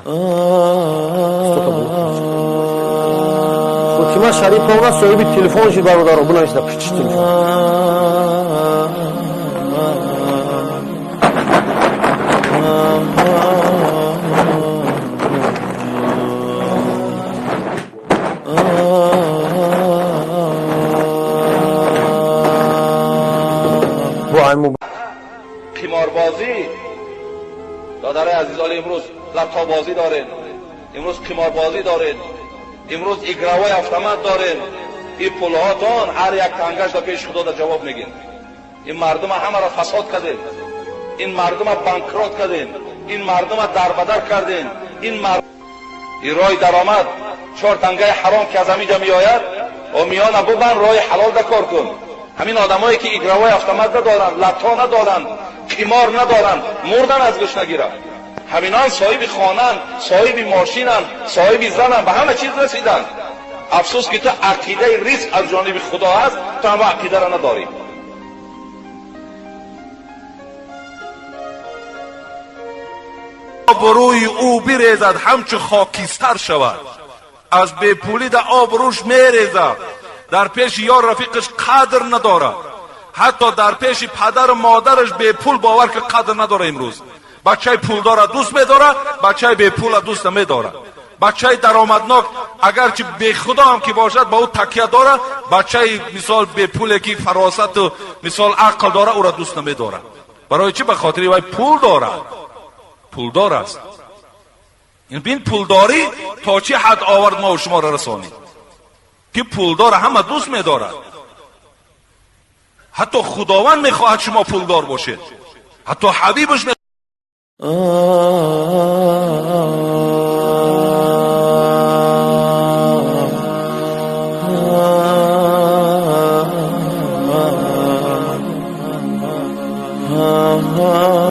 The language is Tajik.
Стока було. Фотима Шариповна соҳиби телефон шуд, бародаро, бинависда пуштиш телефон. Қиморбозӣ, додари азизоли, имрӯз латтобозӣ дорем, имрӯз қиморбозӣ дорем, имрӯз игровой автомат дорем. Ин пулҳотон ҳар як тангаш да пеши худо да ҷавоб мегин. Ин мардума ҳамаро фасод кардем, ин мардума банкрот кардем, ин мардума дарбадар кардем. Ин ин роҳи даромад, чор тангаи ҳаром ки аз ҳамиҷа меояд, о миёна бубанд, роҳи ҳалол да кор кун. Ҳамин одамое ки игровой автомат надоранд, латто надоранд, қимор надоранд, мурдан аз гушнагира. Ҳаминон соҳиби хонанд, соҳиби мошинанд, соҳиби зананд, ба ҳама чиз расиданд. Афсӯс ки ту ақидаи ризқ аз ҷониби худо ҳаст, ту ҳама ақидаро надорӣ. Обрӯи ӯ бирезад, ҳамчу хокистар шавад. Аз бепулӣ да обрӯш мерезад, дар пеши ёр рафиқаш қадр надорад, ҳатто дар пеши падару модараш бепул, бовар ки, қадр надорад. Имрӯз бачаи пулдора дӯст медорад, бачаи бепула дӯст намедорад. Бачаи даромаднок, агарчи бехудо ҳам ки бошад, ба ӯ такя дорад. Бачаи, мисол, бепуле ки фаросату, мисол, ақл дорад, ӯро дӯст намедорад. Барои чӣ? Ба хотири вай пул дорад, пулдор аст. Ин бин, пулдорӣ то чӣ ҳад овард мо шуморо расонид, ки пулдора ҳама дӯст медорад. Ҳатто худованд мехоҳад шумо пулдор бошед, ҳатто ҳабибаш.